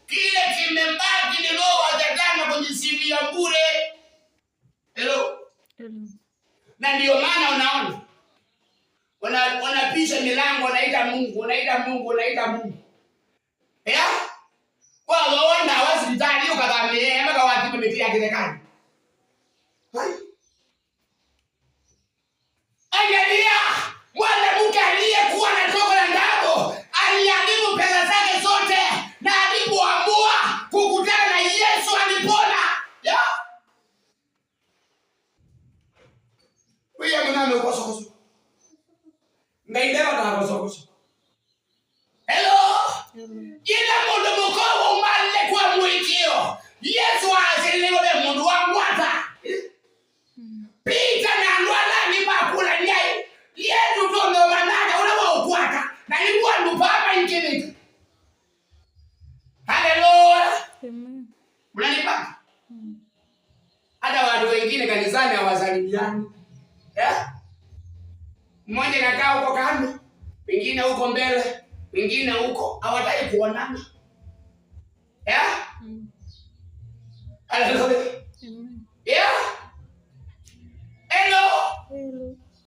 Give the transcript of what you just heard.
Kile kimebaki ni roho wa Shetani kujisifia bure. Hello. Hello. Na ndio maana unaona wanapisha milango, wanaita Mungu, wanaita Mungu, wanaita Mungu. Yeah? Kwa waona wasitali ukathamie maka wati miti ya kirekani. Hai. Angalia, mwanamke aliyekuwa anatoka na damu aliharibu pesa zake zote, na alipoamua kukutana na Yesu alipona. Yeah? Wiya muname ukosokoso. Ngaindewa na kosokoso. Hello. Hello. Ila mundu mukowo umale kwa mwikio. Yesu asiliwe mundu wa ngwata. Pita na ndwala ni makula nyai. Yesu tondo manaka ula wa ukwata. Na ni wandu papa inkinita. Haleluya. Amen. Mnanipata? Hata watu wengine kanisani hawasalimiani. Eh? Mmoja anakaa huko kando, wengine huko mbele, wengine huko, hawataki kuonana. Eh? Haleluya.